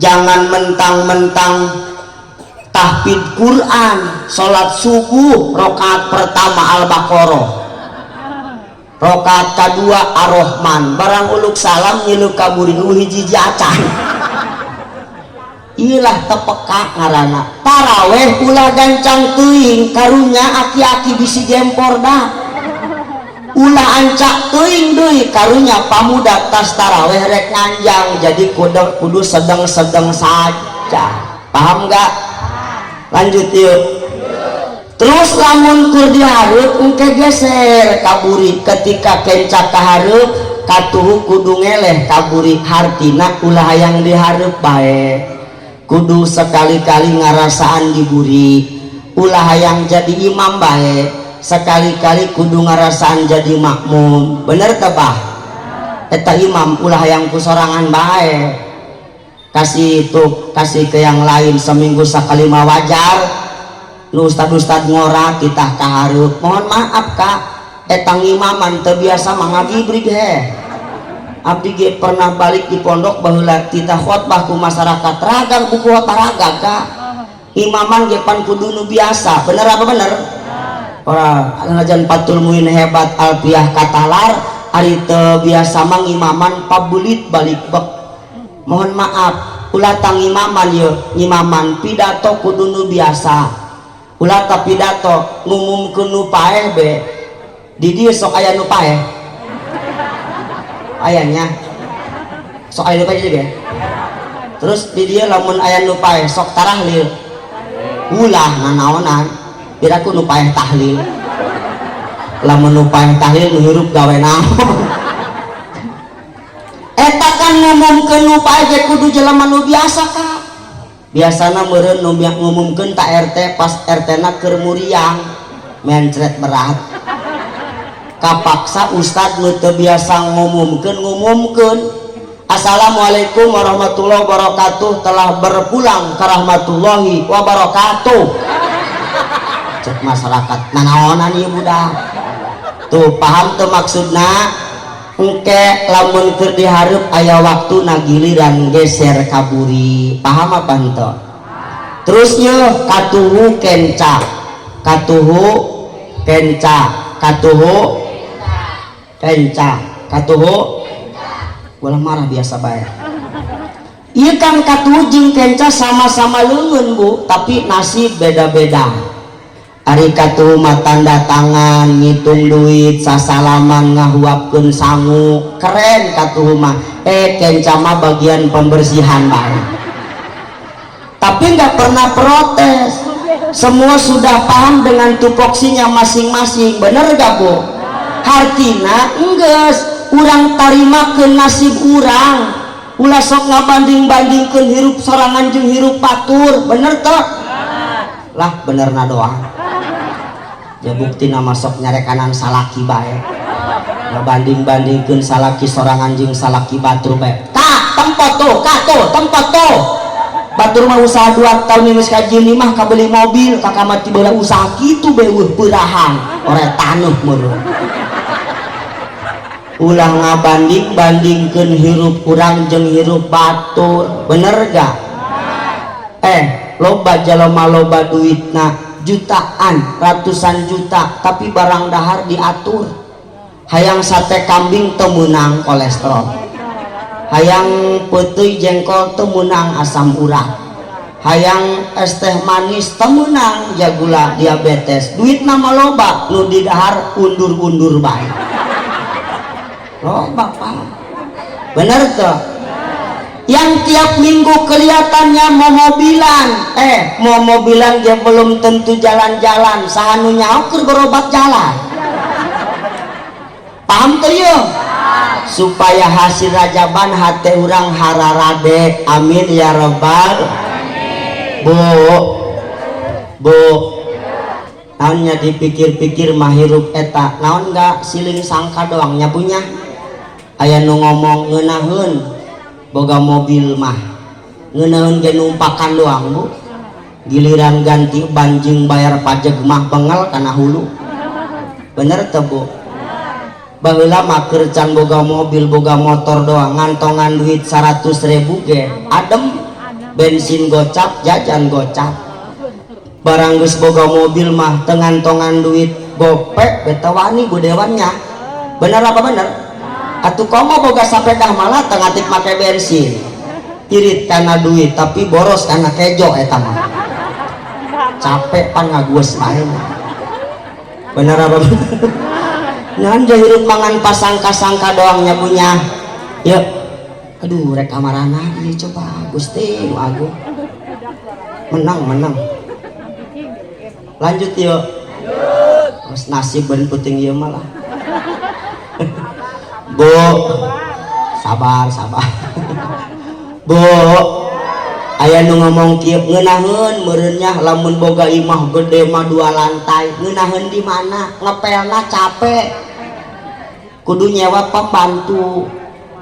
Jangan mentang-mentang tahfidz Quran, salat subuh rokaat pertama Al-Baqarah, rokaat kedua Ar-Rahman, barang uluk salam ngilu ka buri nu hiji acan. Ilah teu peka ngaranna. Taraweh ulah gancang teuing, karunya aki-aki bisi gempor dah. Ulah ancak teuing deui, karunya pamuda tas taraweh rek nganjang. Jadi kudu kudu sedang-sedang saja, paham gak? Lanjut yuk. Terus lamun kur dihareup, engke geser kaburi. Ketika kenca kahareup, katuhu kudu ngeleh kaburi. Hartina ulah hayang dihareup bae, kudu sekali-kali ngarasaan diburi. Ulah hayang jadi imam bae, sekali-kali kudu ngarasaan jadi makmum. Bener teu, Bah? Eta imam ulah hayang ku sorangan bae, kasih itu, kasih ke yang lain. Seminggu sekali mah wajar. Nu ustad-ustad ngora kita kahareup, mohon maaf kak, eta ngimaman teu biasa mah ngagibrig he. Abdi ge pernah balik di pondok baheula, titah khotbah ku masyarakat, ragang buku raga kak. Imaman ge pan kudu nu biasa, bener apa bener? Ora ngajan Fathul Muin hebat, Alfiah katalar, ari teu biasa mah ngimaman pabulit balik bek. Mohon maaf, ulah tang imaman ye, ngimaman pidato kudu nu biasa. Ulah ta pidato ngumumkeun nu paeh be. Di dieu sok aya nu paeh, ayanya sok aya nu paeh juga. Terus di dieu lamun aya nu paeh sok tarahlil? Ulah, nanaonan piraku nu paeh tahlil? Lamun nu paeh tahlil, nu hirup gawe naon? Eta kan ngumumkeun nu paeh ge kudu jelema nu biasa kak. Biasana meureun nu ngumumkeun ta RT, pas RT na keur muriang, mencret berat, kapaksa ustad nu teu biasa ngumumkeun ngumumkeun, "Assalamualaikum warahmatullahi wabarakatuh, telah berpulang ke rahmatullahi wabarakatuh." Cek masyarakat, nanaonan ieu budak? Tuh, paham tuh maksudna? Engke lamun keur dihareup aya waktu na giliran geser kaburi, paham apa henteu? Terus ye, katuhu kenca, katuhu kenca, katuhu kenca, katuhu. Ulah marah, biasa bae. Iya kan, katuhu jeung kenca sama-sama leungeun, Bu, tapi nasib beda-beda. Ari katuhu mah tanda tangan, ngitung duit, sasalaman, ngahuapkeun sangu, keren katuhu mah. Eh, kenca mah bagian pembersihan bae, tapi nggak pernah protes. Semua sudah paham dengan tupoksinya masing-masing, bener gak, Bu? Hartina enggeus urang tarima ke nasib urang, ulah sok ngabanding-bandingkeun hirup sorangan jeung hirup batur, bener toh? Lah, bener na doang ya. Bukti nama sok nyarekanan salaki bae, ngabanding-bandingkeun salaki sorangan jeung salaki batur bae. Kak, tempat tuh, kak, tuh tempat tuh. Batur mah usaha 2 tahun geus kaji mah kabeli mobil, kakak mati bola usaha kitu beweuh peurahan ore tanuh meureun. Ulah ngabanding bandingkeun hirup urang jeung hirup batur, bener gak? Eh, loba jalma loba duitna, jutaan, ratusan juta, tapi barang dahar diatur. Hayang sate kambing teu meunang, kolesterol. Hayang peuteuy jengkol teu meunang, asam urat. Hayang es teh manis teu meunang, jagula diabetes. Duit nama loba, nu didahar undur-undur bae. Loba, Pak, bener tuh? Yang tiap minggu kelihatannya mau mobilan, eh, mau mobilan dia belum tentu jalan-jalan. Saha nu nyaho keur berobat jalan? Paham tuh yo? Supaya hasil rajaban hati urang hararade, amin ya robbal. Bu, Bu, naonnya dipikir-pikir mah hirup eta naon nggak siling sangka doang nya punya. Aya nu ngomong ngeunaheun boga mobil mah, ngeunaheun ge numpakan doang, Bu. Giliran ganti ban jeung bayar pajak mah bengal kana hulu, bener teu, Bu? Baheula mah keur can boga mobil, boga motor doang, ngantongan duit 100 ribu ge adem. Bensin gocap, jajan gocap. Barang geus boga mobil mah teu ngantongan duit gope beta wani bu dewannya. Bener apa bener? Atuh komo boga sapedah malah teu ngatik make bensin, irit karena duit tapi boros karena kejo. Eta mah capek pan ngagues bae. Bener apa bener? Ngan hirup mangan pasangka-sangka doangnya punya. Yuk, aduh, rek kamarana ieu coba? Gusti nu agung, menang menang. Lanjut yuk. Terus nasib ben puting ieu malah. Bu, sabar sabar, Bu. Aya nu ngomong kieu, ngeunaheun meureun nya lamun boga imah gede mah, dua lantai. Ngeunaheun di mana? Ngepelna capek, kudu nyewa pembantu.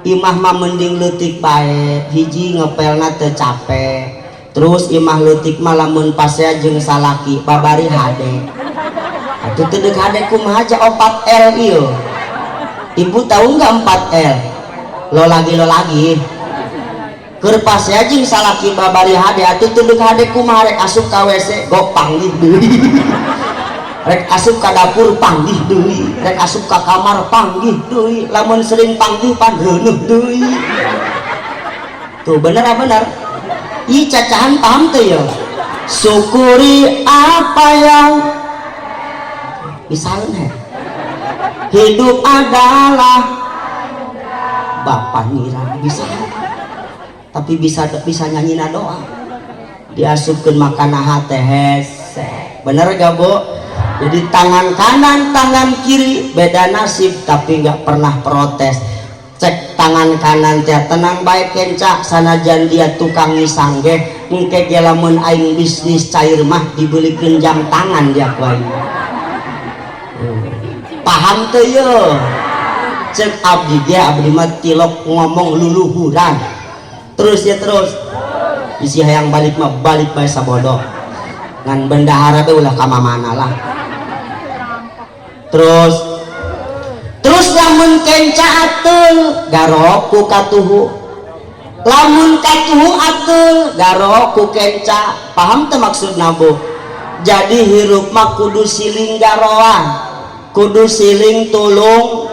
Imah mah mending leutik bae, hiji ngepelna teu capek. Terus imah leutik mah lamun pasea jeung salaki babari hade. Atuh teu deuk hade kumaha aja 4 L ieu? Ibu tahu nggak 4 L? Lo lagi, lo lagi. Keur pasea jeung salaki babari hade, atuh teu deuk hade kumaha? Rek asup ka WC gok panggih deui, rek asup ka dapur panggih deui, rek asup ka kamar panggih deui. Lamun sering panggih pan reuneuh deui. Tuh, bener apa bener? Ih, cacahan paham tuh ya. Syukuri apa yang misalnya, hidup adalah bapak ngira bisa, tapi bisa bisa nyanyi doa diasupkeun makana hate hese. Bener gak, Bu? Jadi tangan kanan tangan kiri beda nasib tapi nggak pernah protes. Cek tangan kanan teh, tenang baik kenca, sanajan dia tukang ngisang ge engke ge lamun aing bisnis cair mah dibelikeun jam tangan dia ku aing. Paham teu ye? Cek abdi ge, abdi mah tilok ngomong luluhuran terus ya. Terus isi hayang balik mah balik bae sabodoh, ngan bendahara teh ulah ka mana lah. Terus terus, lamun kenca ateul garo ku katuhu, lamun katuhu ateul garo ku kenca. Paham teu maksudna, Bu? Jadi hirup mah kudu siling garoan, kudu siling tulung.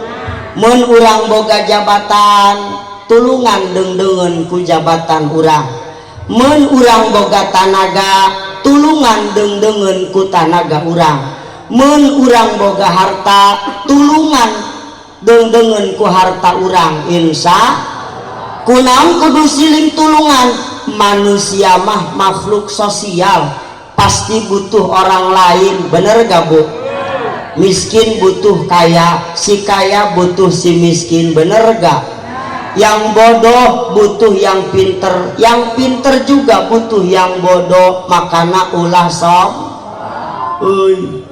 Mun urang boga jabatan, tulungan deungdeungeun ku jabatan urang. Mun urang boga tanaga, tulungan deungdeungeun ku tanaga urang. Mun urang boga harta, tulungan deungdeungeun ku harta urang. Insya kunaon kudu siling tulungan? Manusia mah makhluk sosial, pasti butuh orang lain. Bener gak, Bu? Miskin butuh kaya, si kaya butuh si miskin. Bener gak? Yang bodoh butuh yang pinter, yang pinter juga butuh yang bodoh. Makana ulah som. Uy.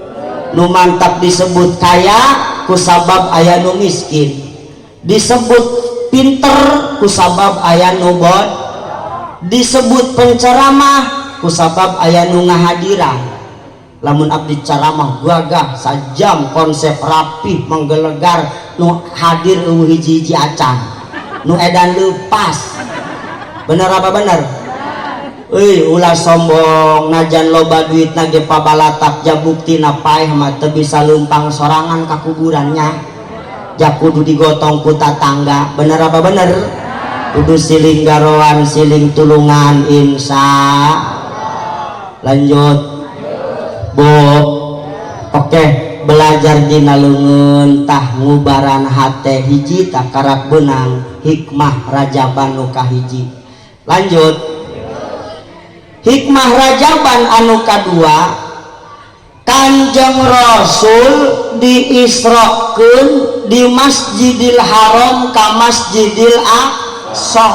Nu mantap disebut kaya kusabab aya nu miskin, disebut pinter kusabab aya nu bod, disebut penceramah kusabab aya nu ngahadiran. Lamun abdi ceramah gagah sajam, konsep rapih menggelegar, nu hadir euweuh hiji-hiji acan, nu edan lepas. Bener apa bener? Euy, ulah sombong najan loba duit nage pabalatak. Ja buktina paeh mah teu bisa leumpang sorangan ka kuburannya, ja kudu digotong ku tatangga. Bener apa bener? Kudu siling garoan, siling tulungan, insya. Lanjut, Bu. Oke, belajar dina leungeun tah ngubaran hate. Hiji tak karak benang hikmah rajaban nu kahiji. Lanjut, hikmah rajaban anu kadua, Kanjeng Rasul diisrokeun di Masjidil Haram ka Masjidil Aqsa.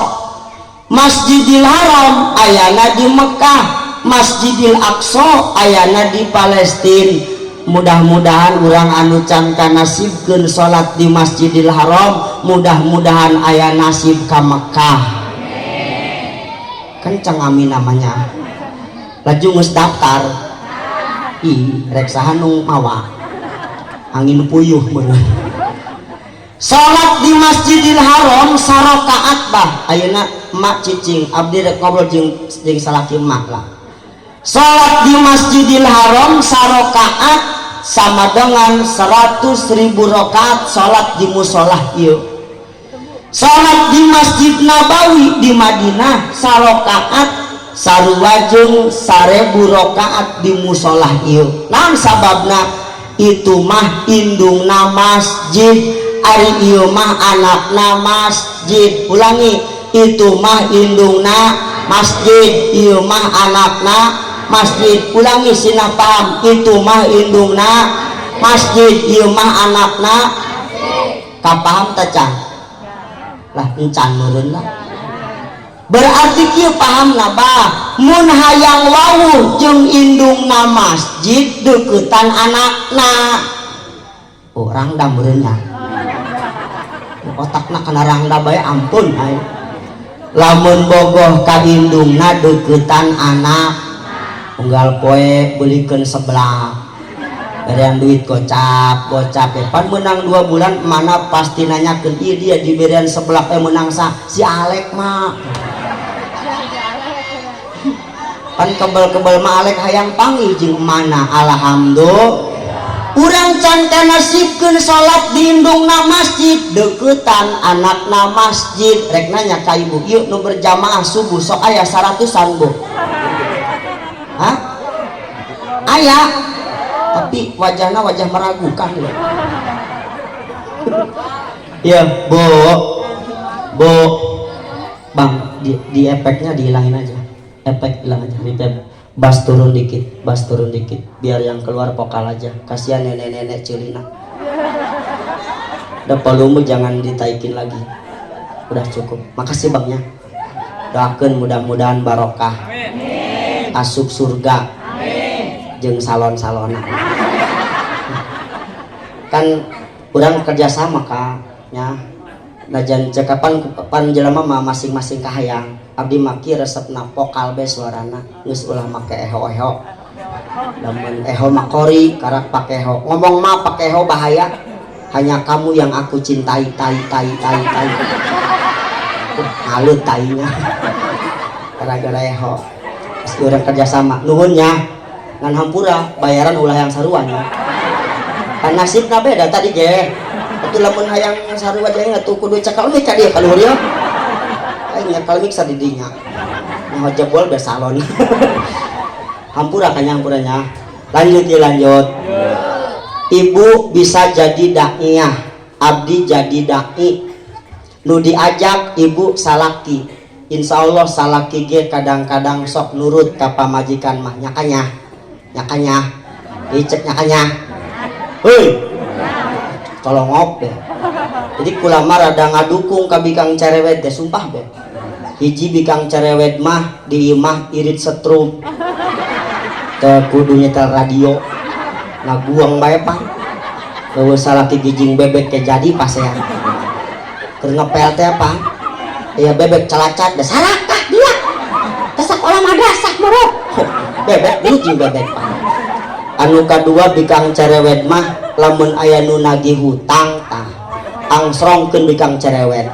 Masjidil Haram ayana di Mekah, Masjidil Aqsa ayana di Palestina. Mudah-mudahan urang anu can kanasibkeun salat di Masjidil Haram, mudah-mudahan aya nasib ka Mekah. Kencang amin namanya. Laju geus daftar. Ih, rek saha nu mawa angin puyuh meureun. Salat di Masjidil Haram sarakaat, bah. Ayeuna emak cicing, abdi rek ngobrol jeung jeung salaki emak lah. Salat di Masjidil Haram sarakaat sama dengan 100.000 rakaat salat di musolah ieu. Salat di Masjid Nabawi di Madinah sarakaat sarua jeung 1000 rakaat di musolah ieu. Naon sababna? Itu mah indungna masjid, ari ieu mah anakna masjid. Ulangi, itu mah indungna masjid, ieu mah anakna masjid. Ulangi sina paham, itu mah indungna masjid, ieu mah anakna. Kapaham tacan lah? Encan meureun lah. Berarti kieu paham bah, mun hayang wawuh jeung indungna masjid, deukeutan anakna. Oh, rangda meureun nya, otakna kana rangda bae. Ampun ai lamun bogoh ka indungna, deukeutan anak. Unggal poe belikeun sebelah, berian duit gocap gocap ya. Pan menang 2 bulan mana pasti nanyakeun, iya dia diberian sebelah eh menang sa si Alek mah. Pan kebel-kebel mah Alek hayang panggil jeung mana. Alhamdulillah, urang can kanasibkeun salat di indungna masjid, deukeutan anakna masjid. Rek nanya ka ibu, yuk nu berjamaah subuh sok aya seratusan, Bu? Hah? Aya, tapi wajahnya wajah meragukan ya. Ya, Bu, Bu, Bang, di efeknya dihilangin aja, efek hilang aja, reverb. Bass turun dikit, bass turun dikit, biar yang keluar vokal aja. Kasihan nenek-nenek celina. Udah, volume jangan ditaikin lagi, udah cukup. Makasih, Bangnya. Doakan mudah-mudahan barokah, asup surga jeung salon-salonan. Kan urang kerjasama kak nya, najan cekapan pan jelema mah masing-masing kahayang. Abdi maki resepna vokal be suarana, geus ulah make eho-eho. Lamun eho mah kori karak pake eho, ngomong mah pake eho bahaya. Hanya kamu yang aku cintai, tai tai tai tai, ngalut tainya gara-gara eho. Pasti urang kerjasama, nuhun nya. Ngan hampura, bayaran ulah yang saruanya, kan nasibna beda tadi ge. Atuh lamun hayang sarua jeung atuh kudu cekal mic ka dieu kaluhur ya. Aing nyekel mic sadidinya. Nah, jebol be salon. Hampura kan, hampuranya. Lanjut ya, lanjut. Ibu bisa jadi daiyah, abdi jadi dai. Nu diajak ibu salaki. Insya Allah salaki ge kadang-kadang sok nurut ka pamajikan mah, nyakanya. Nyakanya. Dicek nyakanya. Hei. Tolong ngop ya. Jadi kulama rada ngadukung ka bikang cerewet teh, sumpah be. Hiji, bikang cerewet mah di imah irit setrum. Teu kudu nyetel radio. Nah, buang bae pan. Eueuh salaki gijing bebek ke jadi pasean. Keur ngepel teh apa? Ya bebek calacat da salah kah dia. Teh sakola madrasah moro. Bebek dulu jeung bebek pan. Anu kadua, bikang cerewet mah lamun aya nu nagih hutang tah angsrongkeun bikang cerewet.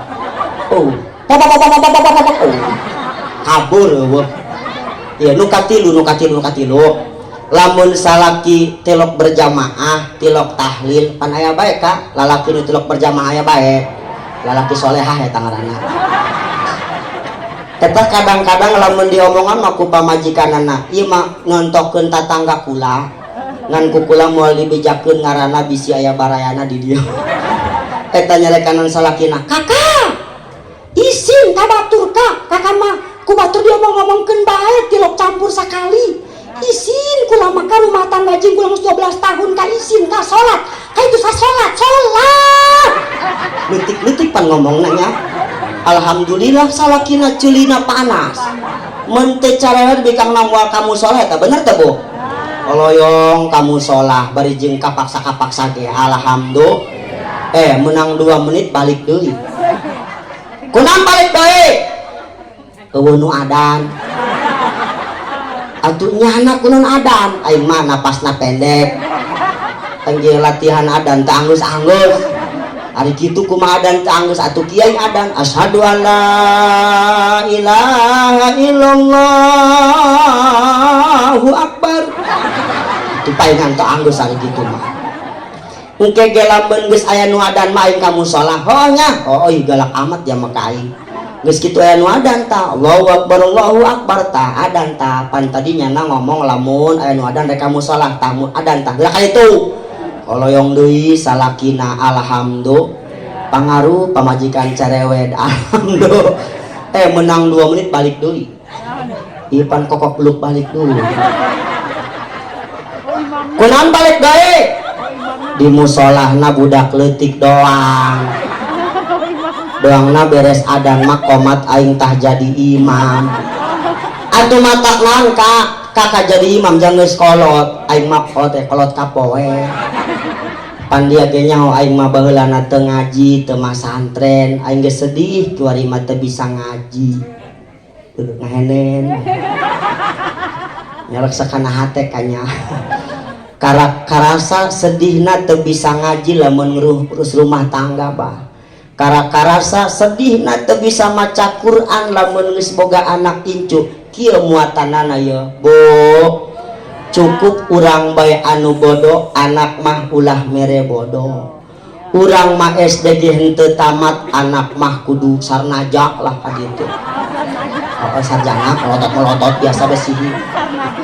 Oh, pa pa pa pa pa pa pa pa. Oh. Kabur eueuh. Ya nu katilu, nu katilu, nu katilu. Lamun salaki tilok berjamaah, tilok tahlil, pan aya bae ka lalaki nu tilok berjamaah, aya bae. Lalaki solehah eta ngaranna. Eta kadang-kadang lamun diomongan mah ku pamajikanana, ieu mah nontokeun tatangga kula. Ngan ku kula moal dibejakeun ngaranna, bisi aya barayana di dieu. Eta nyarekanan salakina, "Kakak, isin ka batur kak, kakak mah ku batur dia mau ngomongkeun bae tilok campur sakali. Isin kula mah ka rumah tangga jeung kula geus 12 tahun ka isin ka salat. Ka itu sa salat, salat." Leutik-leutik pan ngomongna nya. Alhamdulillah salakina ceulina panas. Mun teu carewet bikang moal ka musola eta, bener teu, Bu? Oloyong ka musola bari jeung kapaksa-kapaksa ge alhamdulillah. Menang 2 menit balik deui. Kunaon balik deui? Eueuh nu adan. Atuh nyana kunaon adan? Aing mah napasna pendek. Tengge latihan adan teh anggeus-anggeus. Ari kitu kumaha adan teh anggeus atuh kiai adan asyhadu alla ilaha illallahu akbar. Itu palingan teu anggeus ari kitu mah. Engke ge lamun geus aya nu adan mah aing ka musala. Oh nya, oh ih galak amat ya mah ka aing. Geus kitu aya nu adan tah, Allahu akbar Allahu akbar tah adan tah. Pan tadi nyana ngomong lamun aya nu adan rek ka musala tah mun adan tah. Geura ka ditu. Koloyong deui salakina alhamdulillah. Pangaruh pamajikan cerewet alhamdulillah. Menang 2 menit balik deui. Ieu pan kokok beluk balik deui. Kunaon balik deui? Di musolahna budak leutik doang. Doangna beres adan mah komat aing tah jadi imam. Atuh matak naon ka? Kakak jadi imam jangan geus kolot. Aing mah kolot teh kolot kapoe. Pan dia ge nyaho aing mah baheulana teu ngaji, teu masantren, aing geus sedih kiwari mah teu bisa ngaji. Ngahenen. Nyalek sakana hate kanya. Karasa sedihna teu bisa ngaji lamun ngurus rumah tangga bah. Karasa sedihna teu bisa maca Quran lamun geus boga anak incu. Kieu muatanana ye, Bu. Cukup urang bae anu bodoh, anak mah ulah mere bodoh. Urang mah SD ge henteu tamat, anak mah kudu sarnaja lah ka ditu. Oh, sarjana melotot-melotot biasa besihi.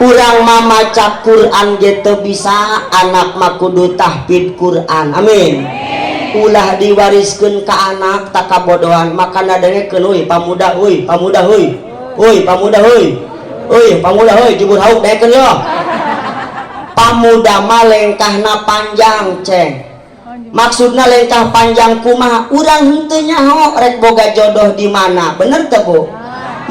Urang mah maca Quran ge teu bisa, anak mah kudu tahfidz Quran. Amin. Ulah diwariskeun ka anak tak kabodohan, makana dengekeun euy pamuda euy, pamuda euy. Euy pamuda euy. Euy pamuda euy jubur hauk dengekeun yo. Pamuda mah lengkahna panjang ceng. Maksudna lengkah panjang kumaha? Urang henteu nyaho rek boga jodoh di mana. Bener teu Bu?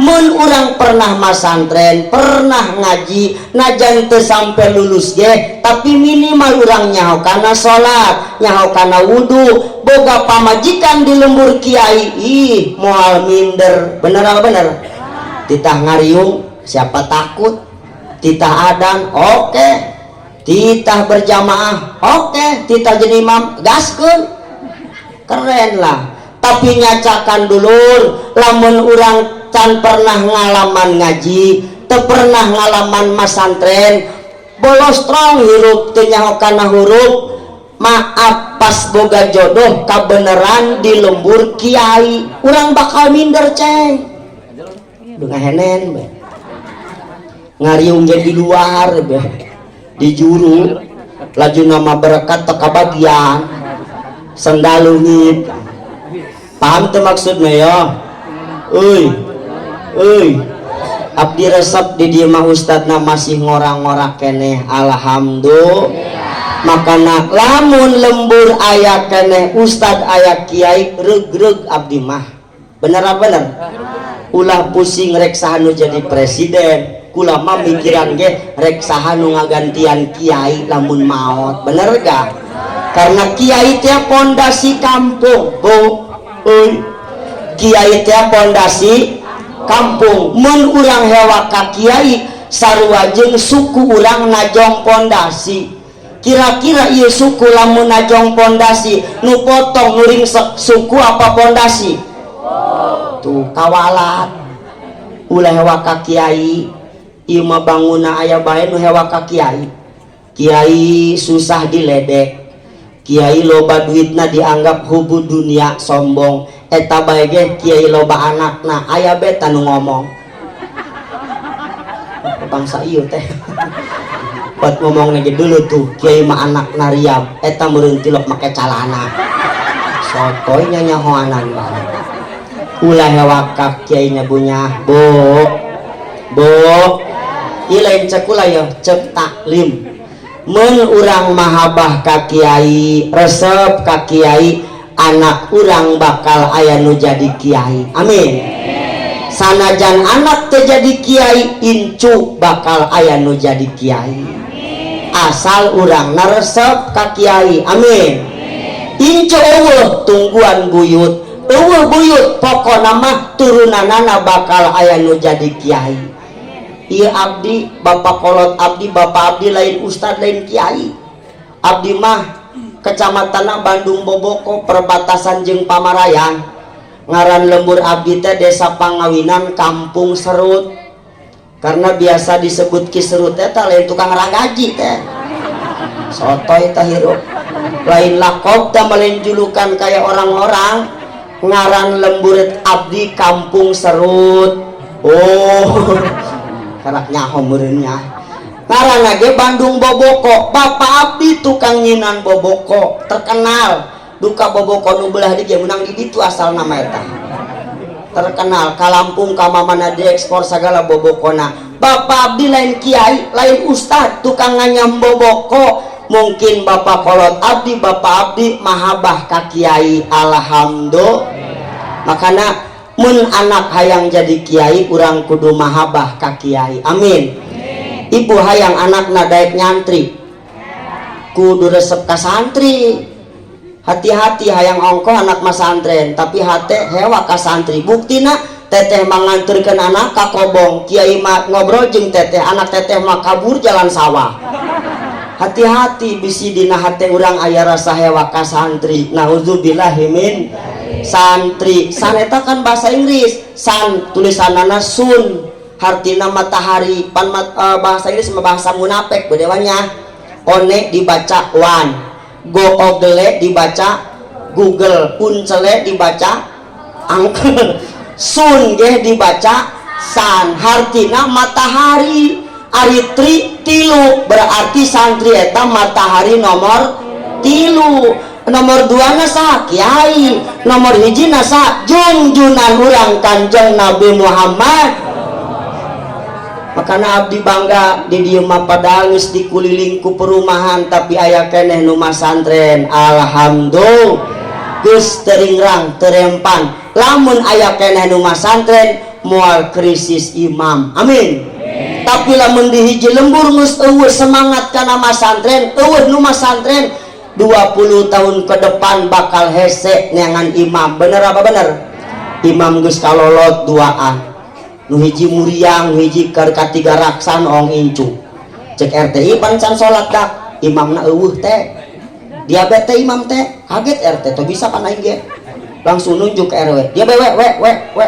Mun urang pernah masantren, pernah ngaji, najan teu sampai lulus ge, tapi minimal urang nyaho kana salat, nyaho kana wudu, boga pamajikan di lembur kiai, ih moal minder. Bener apa bener? Titah ngariung, siapa takut? Titah adan, oke. Titah berjamaah, oke. Titah jadi imam, gaskeun. Keren lah. Tapi nyacakan dulur, lamun urang can pernah ngalaman ngaji, teu pernah ngalaman masantren, bolos strong hirup teu nyaho kana huruf, maaf pas boga jodoh kabeneran di lembur kiai, urang bakal minder ceng. Duh ngahenen be. Ngariung ge di luar be. Di juru laju nama berkat teu kabagian sendal leungit. Paham tuh maksudnya ya? Euy. Euy. Abdi resep di dieu mah ustadna masih ngora-ngora keneh alhamdulillah. Makana lamun lembur aya keneh ustad aya kiai reug-reug abdi mah. Bener apa bener? Ulah pusing rek saha nu jadi presiden. Kula mah mikiran ge rek saha nu ngagantian kiai lamun maot. Bener gak? Karena kiai teh pondasi kampung, Bu. Euy. Kiai teh pondasi kampung. Mun urang hewa ka kiai sarua jeung suku urang najong pondasi. Kira-kira ieu suku lamun najong pondasi nu potong nu ringsek suku apa pondasi? Tuh kawalat. Ulah hewa ka kiai. Ieu mah bangunna aya bae nu hewa ka kiai. Kiai susah diledek. Kiai loba duitna dianggap hubu dunia sombong. Eta bae ge kiai loba anakna aya beta nu ngomong. Bangsa ieu teh. Buat ngomong lagi dulu tuh kiai mah anak nariab eta meureun tilok make calana. Sotoy nyanyahoanan bae. Ulah hewa ka kiai nya bunyah, Bu. Bu. Ieu lain cek kula ya, cek taklim. Mun urang mahabah ka kiai, resep ka kiai, anak urang bakal aya nu jadi kiai. Amin. Sanajan anak teu jadi kiai, incu bakal aya nu jadi kiai. Asal urang naresep ka kiai. Amin. Incu eueuh tungguan buyut, eueuh buyut pokona mah turunanana bakal aya nu jadi kiai. Ieu abdi bapak kolot abdi bapak abdi lain ustad lain kiai. Abdi mah Kecamatan Bandung Boboko, perbatasan jeung Pamarayan. Ngaran lembur abdi teh Desa Pangawinan, Kampung Serut, karena biasa disebut Ki Serut. Eta lain tukang ragaji teh, sotoy teh hirup. Lain lakob teh, lain julukan kayak orang-orang. Ngaran lembur abdi Kampung Serut. Oh, karak nyaho meureunnya. Ngaran ge Bandung Boboko. Bapak abdi tukang nyinan boboko terkenal. Duka boboko nu belah di menang di ditu asal nama eta terkenal ka Lampung, ka mana, diekspor segala bobokona. Bapak abdi lain kiai, lain ustad, tukang nganyam boboko. Mungkin bapak kolot abdi, bapak abdi mahabah ka kiai. Alhamdulillah. Makana mun anak hayang jadi kiai, urang kudu mahabah ka kiai. Amin. Ibu hayang anak daek nyantri, kudu resep ka santri. Hati-hati, hayang ongkoh anak masantren tapi hate hewa ka santri. Buktina teteh manganturkeun anak ka kobong, kiai mah ngobrol jeung teteh, anak teteh mah kabur jalan sawah. Hati-hati, bisi dina hate urang aya rasa hewa ka santri. Nauzubillahimin. Santri saneta kan bahasa Inggris, san tulisanana sun, hartina matahari. Pan mat, bahasa Inggris sama bahasa munafik bedewanya. One dibaca one, go ogele dibaca Google, uncele dibaca uncle, sun ge dibaca san, hartina matahari. Ari tri tilu, berarti santri eta matahari nomor 3. Nomor 2 nasa kiai, nomor 1 nasa junjunan urang Kanjeng Nabi Muhammad. Makanya abdi bangga di dieu mah, padahal geus dikuliling ku perumahan, tapi aya keneh nu masantren. Alhamdulillah, geus teringrang terempan. Lamun aya keneh nu masantren, moal krisis imam. Amin. Tapi lamun di hiji lembur geus euweuh semangat kana masantren, euweuh nu masantren, 20 tahun ke depan bakal hese neangan imam. Bener apa bener? Imam geus kalolot duaan, nu hiji muriang, nu hiji keur katiga raksan ong incu. Cek RT, "Pan can salat dak imamna euweuh teh, diabetes imam teh." Kaget RT tuh, bisa pan aing ge langsung nunjuk ke RW dia we we we we.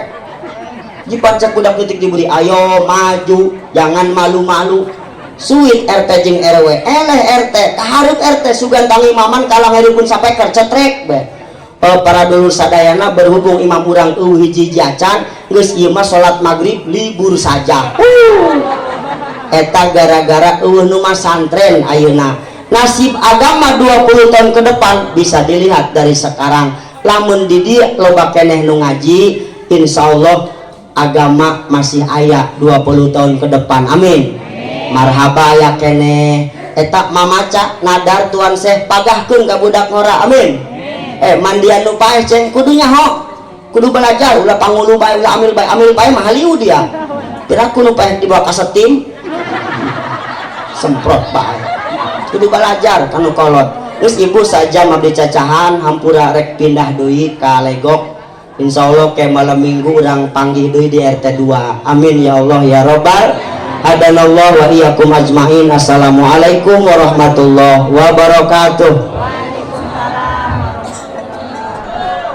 Jipan cek budak detik diberi, "Ayo maju, jangan malu-malu." Suit RT jeung RW, eleh RT kahareup RT sugan tangi imaman kalang pun sapeker cetrek be. Oh, para dulur sadayana, berhubung imam urang euweuh hiji jacan, geus ieu mah salat maghrib libur saja. Eta gara-gara euweuh nu masantren. Ayeuna nasib agama 20 tahun ke depan bisa dilihat dari sekarang. Lamun di dieu loba keneh nu ngaji, insyaallah agama masih aya 20 tahun ke depan. Amin. Marhaba ya keneh eta mamaca nadar tuan seh, pagahkeun ka budak ngora. Amin. Mandian nu paeh ceng kudu nyaho, kudu belajar, ulah pangulu bae, ulah amil bae. Amil bae mah haliu dia, piraku nu paeh dibawa ka setim semprot bae. Kudu belajar kanu kolot. Terus ibu saja abdi cacahan, hampura rek pindah deui ka Legok. Insya Allah ke malam minggu urang panggih deui di RT 2. Amin ya Allah ya robbal hadanallah wa iyyakum ajmain. Assalamualaikum warahmatullahi wabarakatuh.